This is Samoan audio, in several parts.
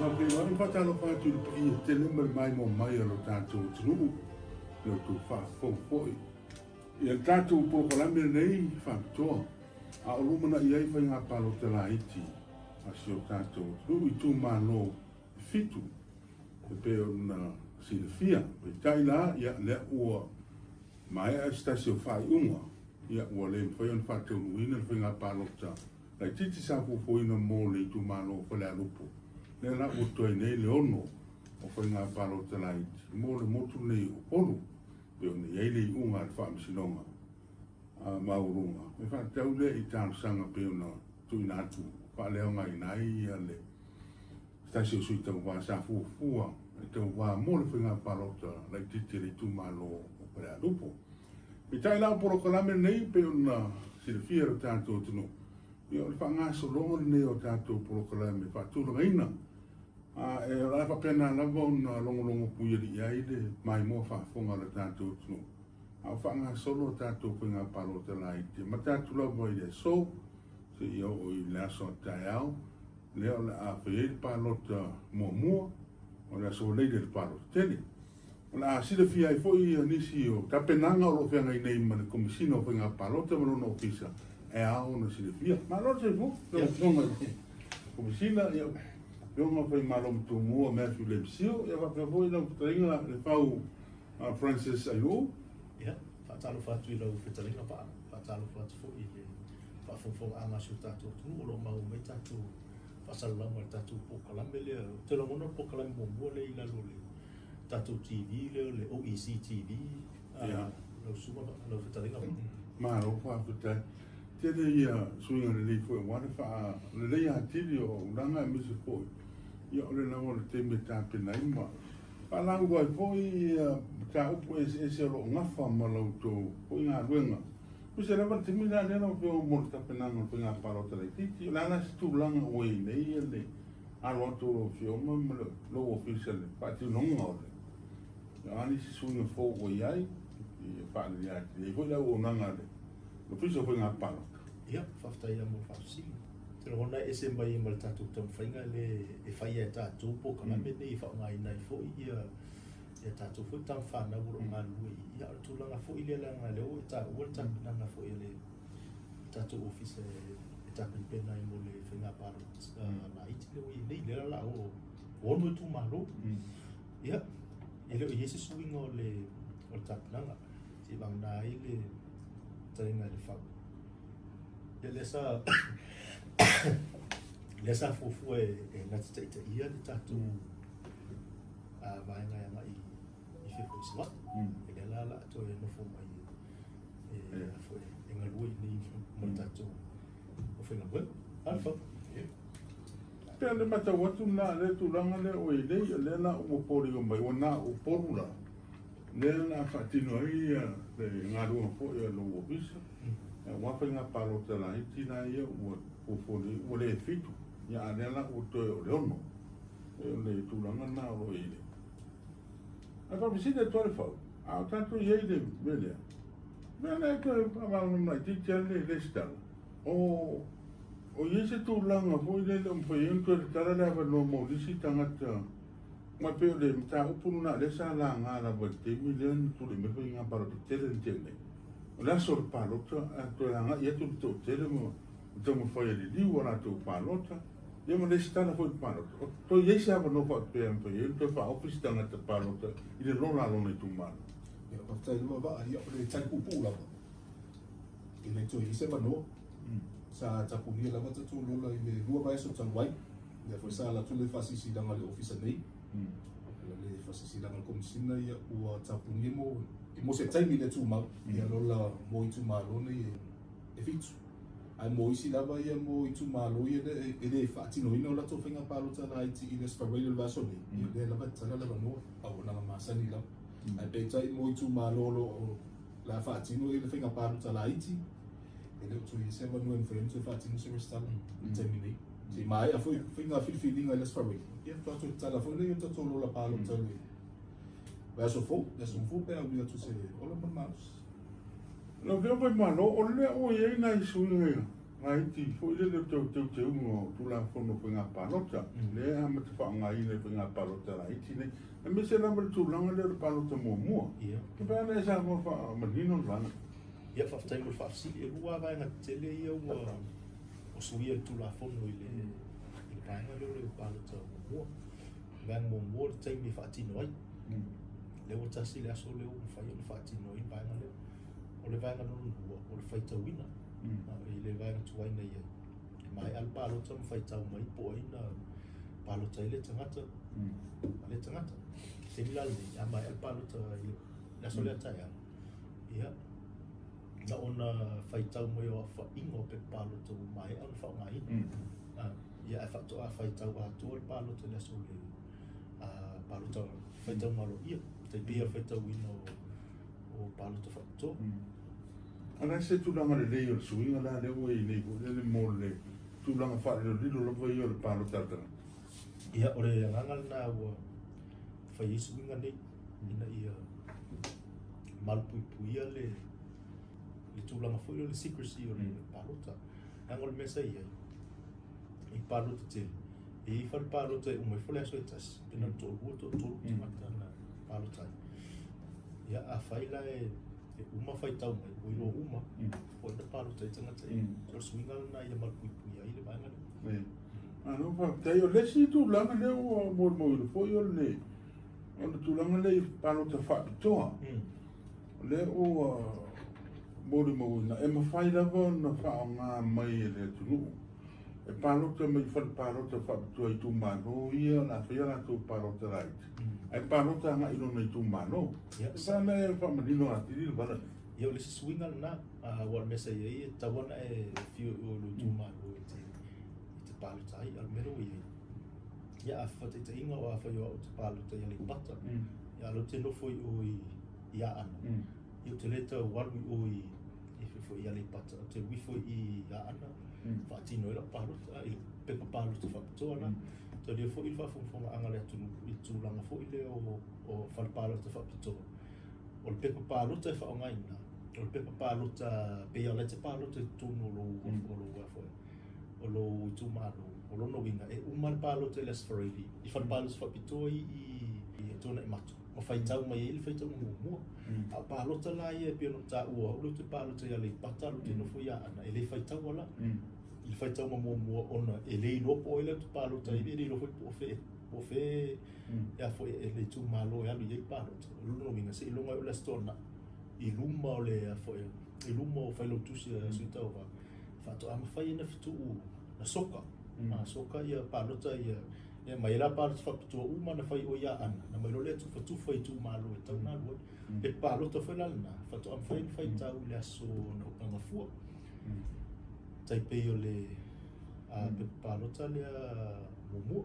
Faapena, e faatalofa atu i le paia tele ma le maimoa mai o lo tatou atunuu, le outou faafofoga foi. Ia le tatou polokalame lenei faapitoa, a o lumanai ai faiga palota laiti a si o tatou atunuu i itumalo e fitu e pei ona silafia. Peitai la, ia lea ua maea se tasi o faaiuga, ia ua le mafai ona faataunuuina le faiga palota laitiiti sa fuafuaina mo le itumalo o Falealupo. Lea la ua totoe nei le ono o faiga palota laiti mo le motu lenei o Upolu, pei ona i ai le iuga a le Faamasinoga Maualuga e faatatau lea i talosaga pei ona tuuina atu faaleaogaina ai le se tasi o sui tauva sa fuafua e tauva mo le faiga palota laitiiti a le itumalo o Falealupo. Peitai la o polokalame nei pei ona silafia e lo tatou atunuu, ia o le faagasologa lenei o tatou polokalame faatulagaina, a e o le a faapena lava ona logologo puialii ai le maimoa faafofoga a lo tatou atunuu, a o faagasolo a tatou faiga palota laiti e mata atu lava i le aso seia oo i le aso a taeao. Lea o le a fai ai le palota muamua, o le Aso Faraile le palota tele. O le a silafia ai foi nisi o tapenaga o lo o feagai nei ma le Komesina o Faiga Palota ma lona Ofisa e ao ona silafia. Malo le soifua, lau Afioga i le Komesina, ia, Afioga Faimalo Matumua Matthew Lemsio, ia faapea foi lau fetalaiga Lefau Francis Ainuu. Ia, faatalofa atu i lau fetalaiga Paa, faatalofa atu foi i le faafogafogaaga a si o tatou atunuu o lo o maua mai tatou faasalalauga i le tatou polokalame lea. Ou te lagona o le polokalame muamua lea i lalo o le tatou TV lea o le OEC TV, lau susuga, lau fetalaiga. Malo faafetai. Tele ia suiga lelei foi aua le faaleleia atili o auaunaga aemaise foi ia o le lava o le taimi e tapena ai ma faalauiloa ai foi ia mataupu eseese o lo o gafa ma la outou foi galuega. Aemaise lava le taimi la lea lau Afioga mo le tapenaga o le faiga palota laitiiti. O le a la se tulaga ua i ai nei le alo atu o lau Afioga ma lou ofisa i le faatinoga o le a nisi suiga fou ua i ai e faaleleia atili ai foi le auaunaga a le Ofisa o Faiga Palota? Ia, faafetai lava mo le faafesili. Ou te lagona e ese mai ma le tatou taumafaiga lea e faia e tatou polokalame nei e faaaogaina ai foi ia ia tatou foi tama fanau o lo o galulue i i. Ia, o le tulaga foi lea leaga o lea ua e taua le tapenaga foi a le tatou ofisa e tapenapena ai mo le faiga palota laiti lea ua i ai nei, lea la o le a oo ono itumalo. Ia, e le o i ai se suiga o le tapenaga, seivagana ai le taliga i le fau. Ia, lea sa fuafua e gatitaitaia le tatou vaega e agai i fafo i Savaii. E lea la o le a toe nofo mai e galue i inei ma le tatou aufaigaluega. A le fau. Pei o le matau atu lena lea tulaga lea ua i ai nei, o lea la ua foliga mai ua na o Upolu la lea o le a faatino ai le galuega foi a lou ofisa, aua faiga palota laiti la ia ua fuafua nei ua le fitu, ia a o lea la ua toe o le ono. E o le tulaga lena o lo o i ai nei. Ae faafesili atu lava le fau, a o tatou i ai i le mea lea, mea lea e toe faamalamalama laitiiti lava le resitala, o o i ai se tulaga foi lele o mafai ai ona toe tatala le avanoa mo nisi tagata, aua e pei o le mataupu lena lea sa laga lava i le taimi lea na tulai mai faiga palota tele na tea nei. O le aso o le palota, a toe agai atu le toatele ma taumafai e liliu a latou palota, ia ma lesitala foi i le palota. O toe i ai se avanoa faapea e mafai ai ona toe faaofi se tagata palota i le lola a lona itumalo? Ia, faafetai lava Vaa, ia o le tali puupuu lava, e le toe i ai se avanoa. Sa tapunia lava tatou lola i le lua vaiaso talu ai, lea foi sa alu atu le faasilasilaga a le Ofisa nei, ala le faasilasilaga a le Komesina, ia ua tapunia mo se taimi le tumau, ia lola mo itumalo nei e fitu. Ae mo isi lava ia mo itumalo ia e le faatinoina o latou faiga palota laiti i le Aso Faraile o le vaiaso nei, ia lea lava e tatala le avanoa, auaunaga masani lava. Ae peitai mo itumalo o lo o le a faatino le faiga palota laiti, e le o toe i ai se avanoa e mafai ai ona toe faatino se resitala i le taimi nei. Se i maea foi faiga filifiliga i le Aso Faraile, ia faatoa toe tatala foi lea o tatou lola palota i le vaiaso fou, le aso fou pe a ui atu se ola ma le malosi. Lau Afioga i Malo, o lea ua i ai nai suiga Laiti foi lele o le teuteuga o Tulafono o Faiga Palota, lea e amata faaaogaina i Faiga Palota laiti nei, aemaise lava le tulaga lea o le palota muamua. E pei ona e saunoa faamanino le vaega. Ia, faafetai mo le faafesili. E lua lava vaega tetele ia ua suia i le Tulafono i le vaega lea o le palota muamua. O le vaega muamua o le taimi e faatino ai. Lea ua tasi le aso lea ua mafai ona faatino ai le vaega lea. O le vaega lona lua, o le faitauina. I le vaega tuai na i ai, e maea le palota ma faitau mai po o ai na palota ai lea tagata ma lea tagata. Taimi la lenei, a maea le palota i le aso lea taeao, ia, na ona faitau mai o aofaiga o pepa palota ua maea ona faaaogaina. Ia, ae faatoa faitau atoa le palota i le aso o le palota faitauga aloaia, tai pei o le faitauina o palota faapitoa. O le a se tulaga lelei o le suiga la lea ua i ai nei foi lele mo le tulaga faalilolilo lava ia o le palota a le tagata? Ia, o le agaga lena ua fai ai suiga nei, ina ia malupuipuia le tulaga foi lea o le secrecy o le palota. Leaga o le mea sa i ai, i palota tele, e i ai fale palota e uma ifo le aso e tasi, pe na o le toalua, toatolu tagata na palota ai. Ia, afai la e uma faitau mai, ua iloa uma, po o ai na palota ai tagata ia. O le suiga lena ia malupuipuia ai le vaega lea. Malo faafetai. O le isi tulaga lea ua molimauina foi o le tulaga lea i palota faapitoa. O lea ua molimauina e mafai lava ona faaaoga mai e le atunuu e palota mai i fale palota faapitoa i itumalo ia o le a faia latou palota laiti, ae palota agai i lona itumalo. E pei ona e faamanino atili le vala lea. Ia, o le isi suiga lena, aua o le mea sa i ai, e tatau ona e afio i o i lou itumalo e te palota ai, a o le mea lea ua i ai, ia a faataitaiga o afai o au ou te palota i Aleipata, ia a o lea ou te nofo i o i Aana, ia ou te le tau alu i o i i Aleipata, ou te alu ifo i Aana, faatino ai lau palota, i le pepa palota faapitoa la. Talia foi le faafogafogaaga a le atunuu i le tulaga foi lea o fale palota faapitoa. O le pepa palota e faaaogaina, o le pepa palota pei o la e te palota i totonu o lou o lou foi o lou itumalo. O lona uiga, e uma le palota i le Aso Faraile i fale palota faapitoa i Tuanaimato, ma faitau mai ai le faitauga muamua. A o palota la ia e pei ona ou taua, o au lea ou te palota i Aleipata, o lea ou te nofo i Aana, e le faitaua la i le faitauga muamua ona e le iloa po o ai la ou te palota ai, e le iloa foi po o fea po o fea e a foi e le itumalo e alu i ai le palota. O lona uiga, seiloga e oo i le Aso Toonai i luma o le a foi i luma o failautusi a Sui Tauva faatoa mafai ona fetuu na soka na soka ia palota ia e mai la palota faapitoa uma na fai o i Aana na mai loa lea tufatufa i itumalo e tatau ona alu ai. E palota foi la lena faatoa mafai ona faitau i le aso na gafua. Tai pei o le pepa palota lea muamua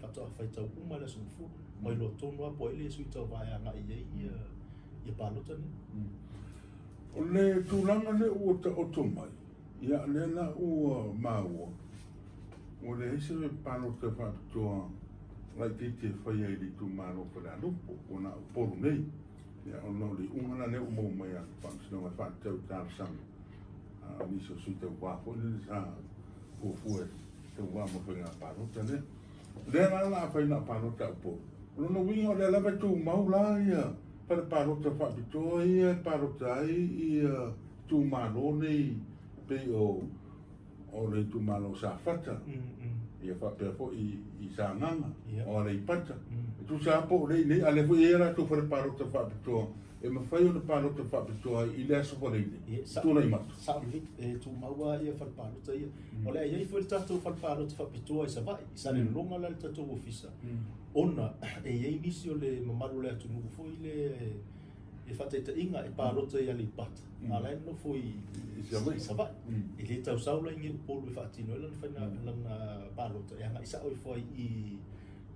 faatoa faitau uma le aso gafua ma iloa tonu lava po o ai le sui tauva e agai i ai ia palota nei. O le tulaga lea ua taoto mai, ia lea la ua maua, ua leai se palota faapitoa laitiiti e faia i le itumalo o Falealupo, ua na o Upolu nei. Ia ona o le iuga la lea ua maua mai a le Faamasinoga e faatatau i talosaga a nisi o sui tauva foi lele sa fuafua e tauva mo faiga palota lea. O lea la o le a fai na o palota a Upolu. O lona uiga o lea lava e tumau la ia fale palota faapitoa ia e palota ai ia itumalo nei pei o le itumalo o Safata, ia faapea foi i Sagaga, o Aleipata. E tusa lava po o lea i inei, a o lea foi e i ai a latou fale palota faapitoa e mafai ona palota faapitoa ai i le aso Faraile i Tuanaimato. Sao lelei, e tumau lava ia fale palota ia. O le a i ai foi le tatou fale palota faapitoa i Savaii, i Salelologa la le tatou ofisa, ona e i ai nisi o le mamalu o le atunuu foi lea e faataitaiga e palota i Aleipata, a o la e nofo i Savaii. E le tausau la i inei i Upolu e faatino ai lana palota, e agai sao ifo ai i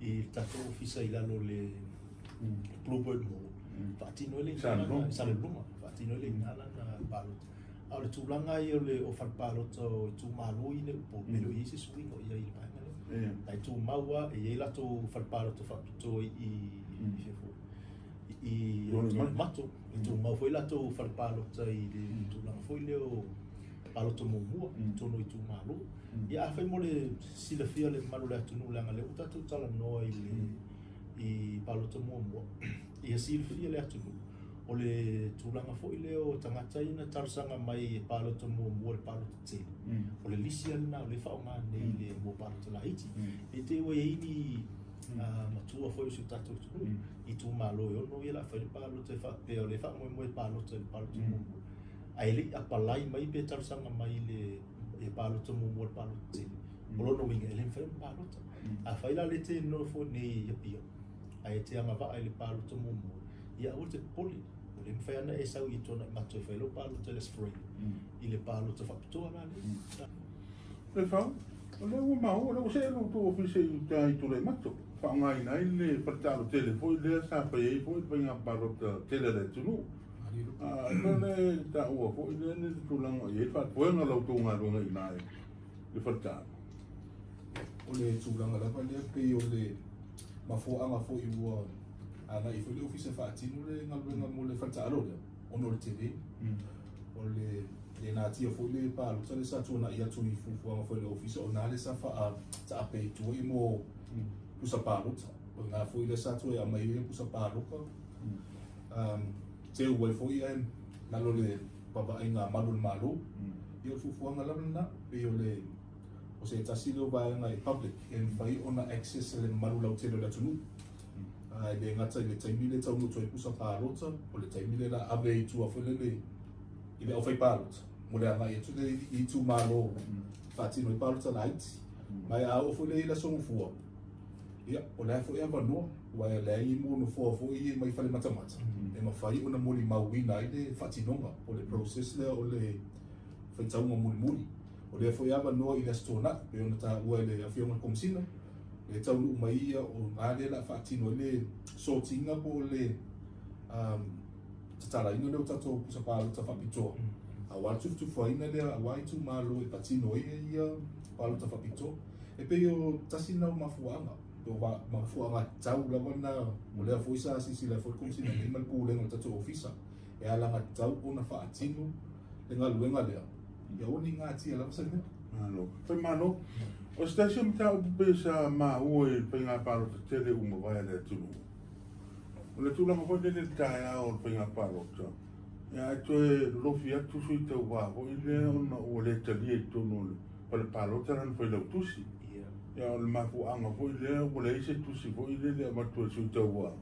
le tatou ofisa i lalo o le Bluebird Mall, faatino ai le i Salelologa, faatino ai le i ina lana palota. A o le tulaga ia o fale palota o itumalo ia i Upolu, e le o i ai se suiga o i ai i le vaega lea. Ae tumau lava, e i ai latou fale palota faapitoa i i Tuanaimato, e tumau foi latou fale palota i le tulaga foi lea o palota muamua i totonu o itumalo. Ia afai mo le silafia le mamalu o le atunuu leaga o lea ua tatou talanoa i le i palota muamua, ia silafia le atunuu o le tulaga foi lea o tagata ia na talosaga mai e palota muamua i le palota tele, o le lisi lava lena o lea e faaaoga nei i le mo palota laiti. Ne i te i ua i ai ni matua foi o si o tatou atunuu i itumalo e ono ia o le a fai le palota e faapea o lea e faamoemoe e palota i le palota muamua, ae le i apalai mai pe talosaga mai i le palota muamua i le palota tele. O lona uiga e le mafai ona palota. Afai la o lea e te nofo nei i Apia ae e te agavaa i le palota muamua, ia aua e te popole, o lea e mafai lava ona e sau i Tuanaimato e fai lau palota i le Aso Faraile i le palota faapitoa la lea. Lefau, o lea ua maua, o lea ua see lo outou ofisa i uta i Tuanaimato, faaaogaina ai le faletaalo tele foi lea sa fai ai foi le faiga palota tele a le atunuu. O lea e taua foi lea le tulaga o i ai le faafoega o la outou galuega i ina i le faletaalo. O le tulaga lava lea pei o le mafuaaga foi ua agai foi le ofisa e faatino le galuega mo le faletaalo lea, ona o le tele. O le le natia foi le palota lea sa tuanai atu i fuafuaga foi a le ofisa, o na lea sa faataape i tua i mo pusa palota. O i ina foi lea sa toe aumai ai pusa palota. Teu ai foi ae lalo le vaavaaiga a malu o le Malo. Ia o le fuafuaga lava lena, pei o le o se tasi lea o vaega e public e mafai ona access e le mamalu lautele o le atunuu. E le gata i le taimi lea e taunuu atu ai pusa palota, o le taimi lea o le a ave ai i tua foi lele i le aufaipalota mo le agai atu lea i itumalo e faatino ai palota laiti. Ma a oo foi lea i le Aso Gafua, ia, o la foi e avanoa, aua o la e i ai nofoa foi ia mai fale matamata e mafai ona molimauina ai le faatinoga o le process lea o le faitauga mulimuli. O lea foi e avanoa i le Aso Toonai, pei ona taua e le Afioga i le Komesina, e taunuu mai ia o i ina lea o le a faatino ai le sorting po o le tatalaina lea o tatou pusa palota faapitoa, aua le tufutufuaina lea aua itumalo e patino ai ia palota faapitoa. E pei o tasi lena o mafuaaga, o mafuaaga tatau lava lena, o lea foi sa silasila ai foi le Komesina nei ma le Pulega o le tatou Ofisa, e alagatatau ona faatino le galuega lea, ia aua ne i gatia lava se mea. Malo. Faimalo. O se tasi o mataupu pei sa maua i le faiga palota tele ua mavae a le atunuu, o le tulaga foi lele i le taeao o le faiga palota, ae toe lolofi atu sui tauva foi lea ona ua le talia i totonu o le fale palota lana failautusi. Ia, o le mafuaaga foi lea ua leai se tusi foi lele e avatu e le sui tauva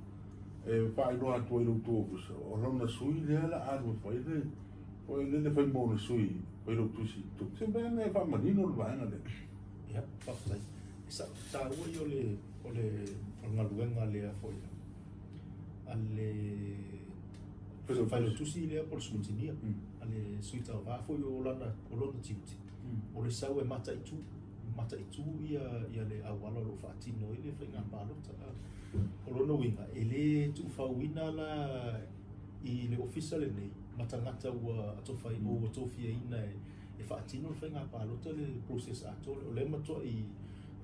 e faailoa atu ai i lo outou ofisa, o lona sui lea o le a alu e fai le foi lele fai mo le sui failautusi i totonu. Se mea ina e faamanino le vaega lea. Ia, faafetai. E sao, taua ia o le, o le, o le galuega lea foi a le failautusi lea po o le scrutineer, a le sui tauva foi o lana, o lona tiute, o le sau e mataitu, mataitu ia, ia le auala o lo o faatino ai le faiga palota. O lona uiga, e le tuufauina la i le ofisa lenei ma tagata ua atofaina, ua tofiaina e faatino le faiga palota le process atoa lea. O lea e matuai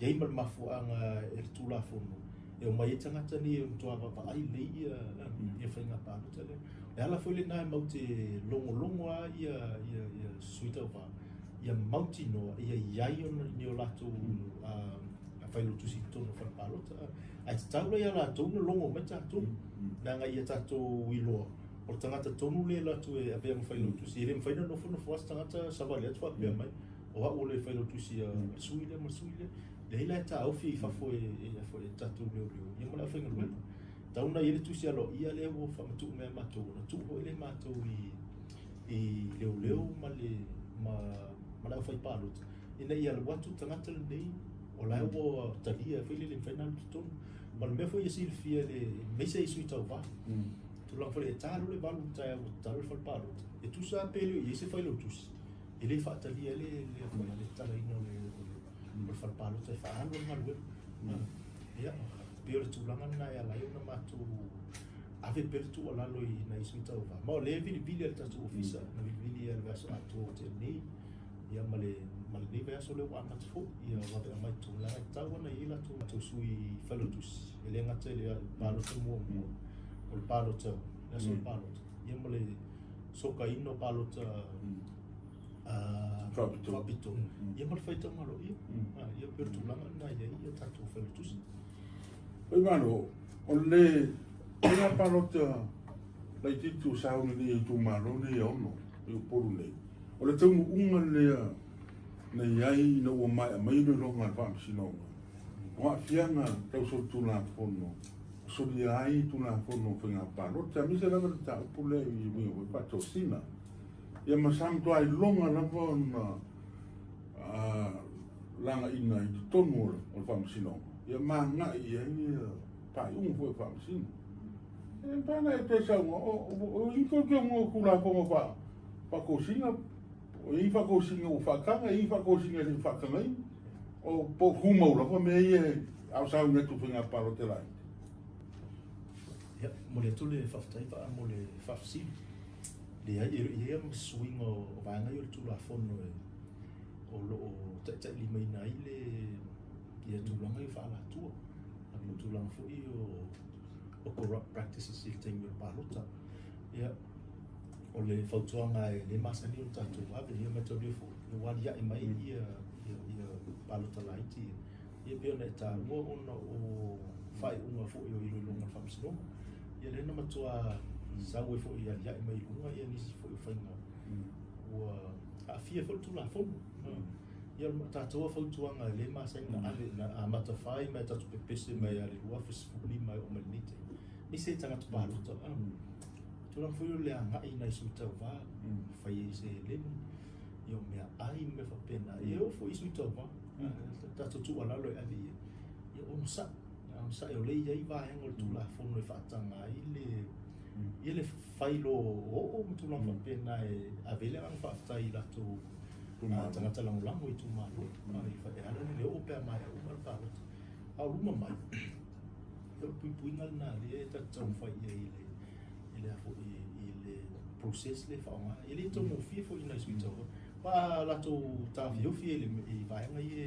i ai ma le mafuaaga e le Tulafono e omai ai tagata nei e matua vaavaai lelei ia, ia faiga palota lea. O le ala foi lena e matou te logologo lava ia, ia, ia sui tauva, ia mautinoa ia i ai ona ni o latou failautusi i totonu o fale palota. Ae tatau la ia latou ona logo mai tatou, leaga ia tatou iloa o le tagata tonu lea e alu atu e avea ma failautusi. E le mafai ona nofonofo lava se tagata savali atu faapea mai, o au o le failautusi a le sui lea ma le sui lea. Leai la e taofi i fafo e, e, e tatou leoleo ia ma le aufaigaluega. Tatau ona i ai le tusi aloaia lea ua faamatuu mai ia matou, ona tuu foi lea e matou i, i leoleo ma le, ma, ma le aufaipalota, ina ia alu atu le tagata lenei, o la ua talia foi lele e mafai ona alu i totonu. Ma le mea foi e silafia e le, aemaise i sui tauva, tulaga foi lea e ta loa le 8 i le taeao ua tatala le fale palota, e tusa lava pe le o i ai se failautusi, e le faatalia ai le, le, le tatalaina o le, o le, o le fale palota e faaalu ai le galuega. Ia, pei o le tulaga lena e ala ai ona matou ave pea le tuualalo i nai sui tauva. Ma o lea e vilivili e le tatou ofisa, na vilivili i le vaiaso atoa ua tea nei, ia ma le, ma lenei vaiaso lea ua amata foi, ia vave aumai i totonu, leaga e tatau ona i ai latou, latou sui failautusi, e le gata i le palota muamua, o le palota, le aso o le palota, ia ma le sokaina o palota. Faapito, ia ma le faitauga aloaia. Ia pei o le tulaga lena e i ai ia tatou Failautusi. Faimalo, o le faiga palota laitiiti ua sauni nei e itumalo nei e ono i Upolu nei, o le taunuuga lea na i ai ina ua maea mai iloiloga a le Faamasinoga o aafiaga tau solitulafono o solia ai Tulafono o Faiga Palota, aemaise lava le mataupu lea i uiga foi faatosina. Ia ma sa matua iloga lava ona lagaina i totonu o le Faamasinoga, ia ma agai i ai ia faaiuga foi o Faamasino. E mafai ona e toe saunoa, o i teuteuga o Tulafono faatosina, o i faatosina ua faataga, e i faatosina e le i faatagaina, o po o tumau lava mea ia a o sauni atu i faiga palota laiti. Ia, momoli atu le faafetai Vaa mo le faafesili. Leai, e le o i ai lava ma se suiga o vaega ia o le Tulafono e o lo o taitailimaina ai le ia tulaga ia faaalatua a po o tulaga foi o corrupt practices i le taimi o le palota. Ia, o le fautuaga e le masani ona tatou ave, ia mataulia foi, ua aliae mai ia ia palota laiti ia, ia pei ona e taua ona o faaiuga foi o iloiloga a le Faamasinoga. Ia lea na matua sau ai foi e aliae mai i luga ia nisi foi o faiga ua aafia foi le Tulafono. Ia o tatou fautuaga e le masani ona ave, na amata fai mai tatou pepese mai ia le 2015 e oo mai lenei taimi. Nisi e tagata palota, tulaga foi o le agai i nai sui tauva, fai ai seleni, ia o mea ai ma mea faapena. Ia e oo foi i sui tauva, tatou tuualalo e ave i ai, ia onosai, onosai o lea e i ai vaega o le Tulafono e faataga ai le ia le failo oo ma tulaga faapena e ave ai le agaga faafetai i latou tagata lagolago i itumalo. E ala ona le oo pe a maea uma le palota. A o luma mai, ia o le puipuiga lena lea e tatou taumafai i ai i le foi i le process lea e faaaoga. E le taugofie foi i nai sui tauva. Ma latou taofiofi i vaega ia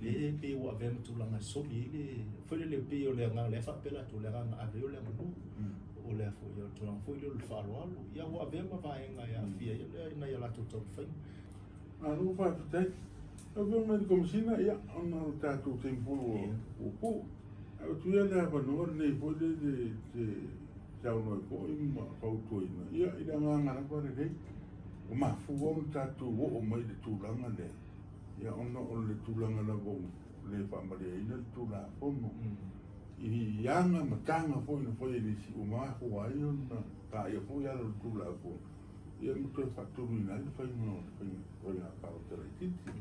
lea e pei ua avea ma tulaga e soli ai le foi lele pei o le agaga lea faapea latou le agaga ave ai o le aganuu o le foi o le tulaga foi lea o le faaaloalo ia ua avea ma vaega e aafia ai lea nai a latou taumafaiga. Malo faafetai. Lau Afioga i le Komesina, ia, ona o le tatou taimi foi ua puupuu, ae ua tuia le avanoa lenei foi lele e te saunoa ai foi ma fautuaina, ia, i le agaga lava lelei, ua mafua ona tatou oo mai i le tulaga lea, Ia ona o le tulaga lava ua le faamalieina le Tulafono i aga ma taga foi na faia e nisi ua mafua ai ona paia foi ala o le Tulafono ia ma toe faatoluina ai le faiga o le faiga palota laitiiti.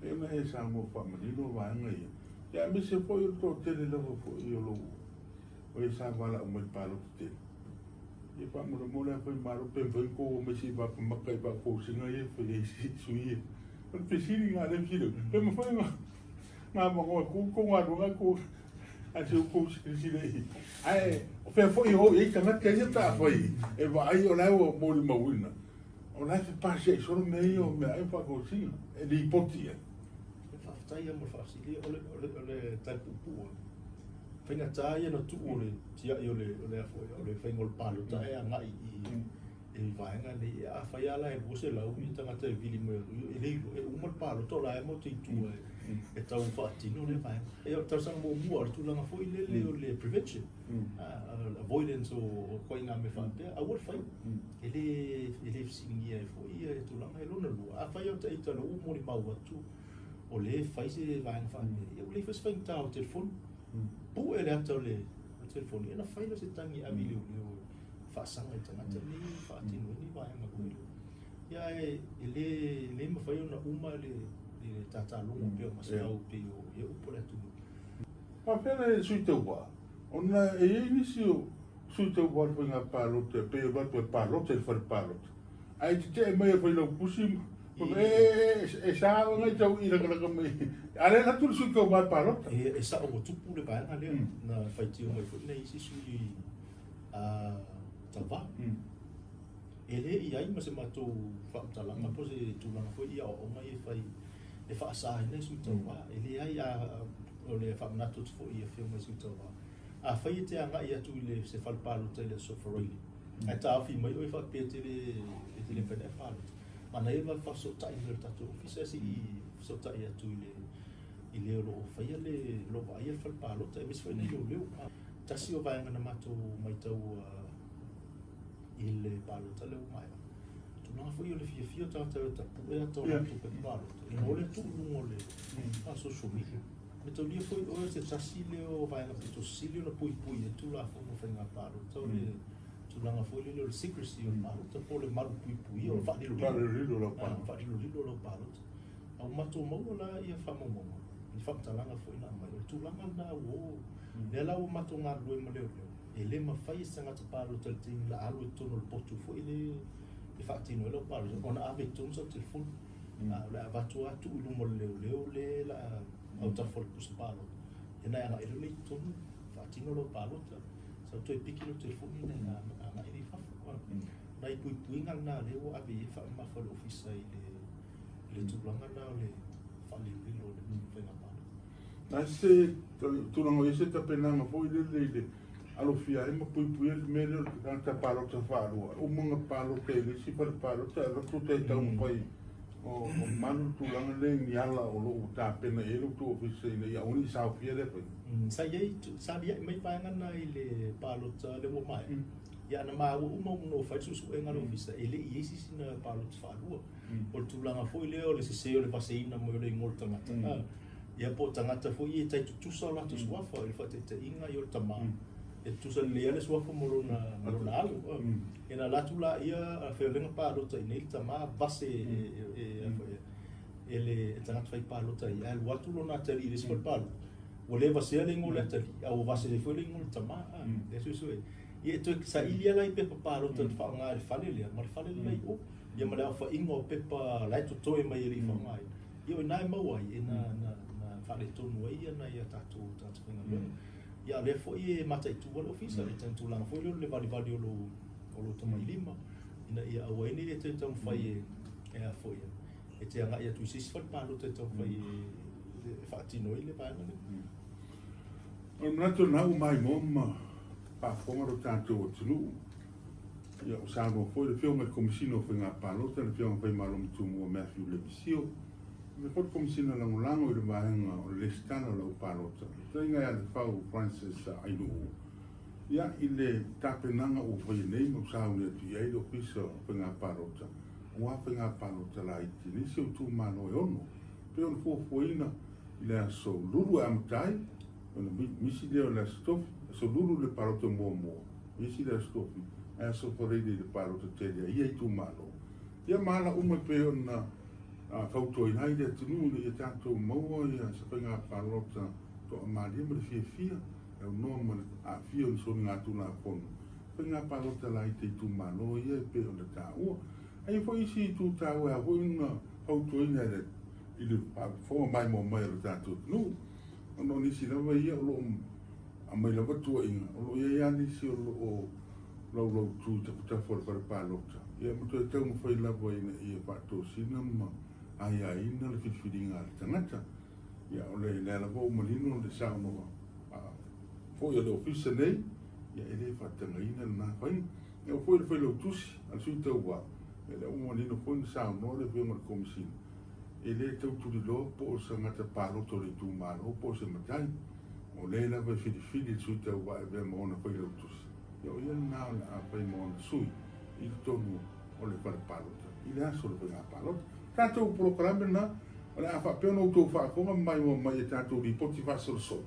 E ona e saunoa faamanino vaega ia, ia aemaise foi o le toatele lava foi o lou o e sa valaau mai i le palota tele. Ia faamolemole a Faimalo pe mafai ona tou omai se i vapamaka i faafousiga ia e fai ai sui ia. O le fesili lena lea e fesili atu, pe mafai ona avanoa atu tou galuega tou ae se i outou silasila i ai. Ae o fea foi e o i ai tagata ia pe afai e vaai o la e ua molimauina o la e fepasiai solo mea ia o meaai ma faatosina e lipoti i ai. Faafetai lava mo le faafesili. O le tali puupuu lava, faigata ia ona tuu o le tiai o le o le o le faiga o le palota e agai i vaega nei. Afai lava la e 200 tagata e vili mai e le iloa e uma le palota o la e matou te i tua e tau faatino lea vaega. Ia o le talosaga muamua o le tulaga foi lele o le prevention, avoidance o ituaiga mea faapea, aua le faia. E le fesiligia ai foi ia tulaga. E lona lua, afai o ita o lea ua molimau atu o lea e fai se vaega faapea, ia ua leai foi se faigata o telefoni. Pue le ata o le telefoni, ia ona fai lea o se tagi e ave i leoleo e faasaga i tagata nei e faatino ai ni vaega foi lea. Ia ae e le mafai ona uma le tatalogo pea o Masefau pei o ia upu a le atunuu. Faapea le sui tauva, ona e i ai nisi o sui tauva o le faiga palota e pei e alu atu e palota i le fale palota, ae tetee mai e Failautusi ma e sa oe nai tau i lakalaka mai, a lea e alu atu le sui tauva e palota. E sao ua tupu le vaega lea, na faitio mai foi nai isi sui tauva. E le i ai ma se matou faamatalaga po o se tulaga foi i aoaoga ia e fai e faasaina i sui tauva. E leai, a o le faamanatu atu foi i afioga i sui tauva, afai e te agai atu i le se fale palota i le Aso Faraile, ae taofi mai oe faapea e te le mafai ona e palota. Manaia le vave faafesootai mai o le tatou Ofisa se i fesootai atu i le i le o lo o faia le o lo o vaaia le fale palota aemaise foi nai leoleo. Tasi o vaega na matou matau i le palota lea ua maea, tulaga foi o le fiafia o tagata e tapue ata o latou pepa palota ina ua le tuu i luga o le social media. Mataulia foi oe o se tasi lea o vaega pito sili ona puipui ai le Tulafono o Faiga Palota o le tulaga foi lele o le secrecy o le palota po o le malu puipuia o le faalilolilo o lau palota. Faalilolilo o lau palota. A ua matou maua la ia faamaumauga i faamatalaga foi na aumai, o le tulaga lena ua o. Lea la ua matou galulue ma leoleo, e le mafai e se tagata palota i le taimi o le a alu i totonu o le potu foi lea e faatino ai lau palota ona ave i totonu sau telefoni. A o le a avatu lava tuu i luma o le leoleo le la autafa o le pusa palota, ia ona e agai loa lea i totonu faatino lau palota, sau toe piki lau telefoni ona e agai lea i fafo. O nai puipuiga lena lea ua ave i ai le faamamafa a le Ofisa i le tulaga lena o le faalilolilo o le faiga palota. Na se tulaga o i ai se tapenaga foi lele i le alofia ai ma puipuia le mea lea o le tagata palota faalua. Uma ona palota i le isi fale palota, alu atu tai taumafai o malu le tulaga lea i ni ala o lo o tapena i ai lo outou ofisa ina ia aua ne i saofia lea faiga. Sa i ai, sa aliae mai vaega na i le palota lea ua maea. Ia na maua uma ona ua fai le suesuega a le ofisa, e le i i ai se isi na palota faalua. O le tulaga foi lea o le sese o le vaseina mai o le igoa o le tagata. Ia po o tagata foi ia e tai tutusa o latou suafa i le faataitaiga ia o le tama e tutusa lelei lava le suafa ma lona ma lona alo. Ia na alu atu laia a feolega palota i inei le tama vase e e le tagata fai palota ia ae alu atu lona atalii i le isi fale palota ua le vasea le igoa o le atalii a ua vase ai foi le igoa o le tama. Lea suesue ia e toe saili lava la i pepa palota na faaaoga e le fale lea ma le fale lea i o ia ma le aofaiga o pepa la e totoe mai e le i faaaogaina. Ia o i ina e maua ai, e na, na, na faaletonu ai ia nai a tatou tagata faigaluega. Ia a o lea foi e mataitu lava le ofisa, e tulaga foi lea o le valivali o lou, o lou tamailima, ina ia aua ai ne i e toe taumafai e, e a foi, e te agai atu i se isi fale palota e taumafai e, e faatino ai le vaega lea. O le manatu lena ua maimoa ma faafofoga lo tatou atunuu. Ia, ua saunoa foi le Afioga i le Komesina o Faiga Palota, le Afioga Faimalomatumua Matthew Lemisio, faapea foi le Komesina Lagolago i le Vaega o le Resitala o le Au Palota, le Fetalaiga ia Lefau Francis Ainuu, ia, i le tapenaga ua faia nei ma ua sauni atu i ai le Ofisa o Faiga Palota, aua faiga palota laiti i nisi o itumalo e ono, pei ona fuafuaina i le aso Lulu e amata ai, ona misi lea o le aso Tofi, aso Lulu le palota muamua, misi le aso Tofi, ae aso Faraile i le palota tele a ia itumalo. Ia ma ala uma e pei ona fautuaina ai le atunuu ina ia tatou maua ia se faiga palota toamalie ma le fiafia e aunoa ma le aafia o ni soligatulafono faiga palota laiti a itumalo ia e pei ona taua. Ae i ai foi isi itu taua e ao foi ona fautuaina i le faafofoga maimoa mai a lo tatou atunuu, ona o nisi lava ia o lo o aumai lava tuuaiga, o lo o i ai lava nisi o lo o laulautu i tafatafa o le fale palota, ia ma toe taumafai lava ina ia faatosina ma aiaina le filifiliga a le tagata. Ia, o le lea lava ua manino le saunoa foi a le ofisa nei, ia e le faatagaina lena faiga. Ia o foi le failautusi a le sui tauva, ia lea ua manino foi na saunoa le afioga i le Komesina, e le tau tuliloa po o se tagata palota o le itumalo po o se matai, o le lava e filifili le sui tauva e avea ma ona failautusi, ia o ia lena o le a fai ma ona sui i totonu o le fale palota i le aso o le faiga palota. Tatou polokalame lena o le a faapea ona outou faafofoga ma maimoa mai i a tatou lipoti faasolosolo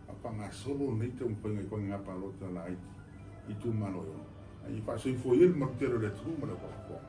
a faagasolo lenei taumafaiga i faiga palota laiti i itumalo e ono, a ia faasoifua ia le malu tele o le atunuu ma le au faafofoga.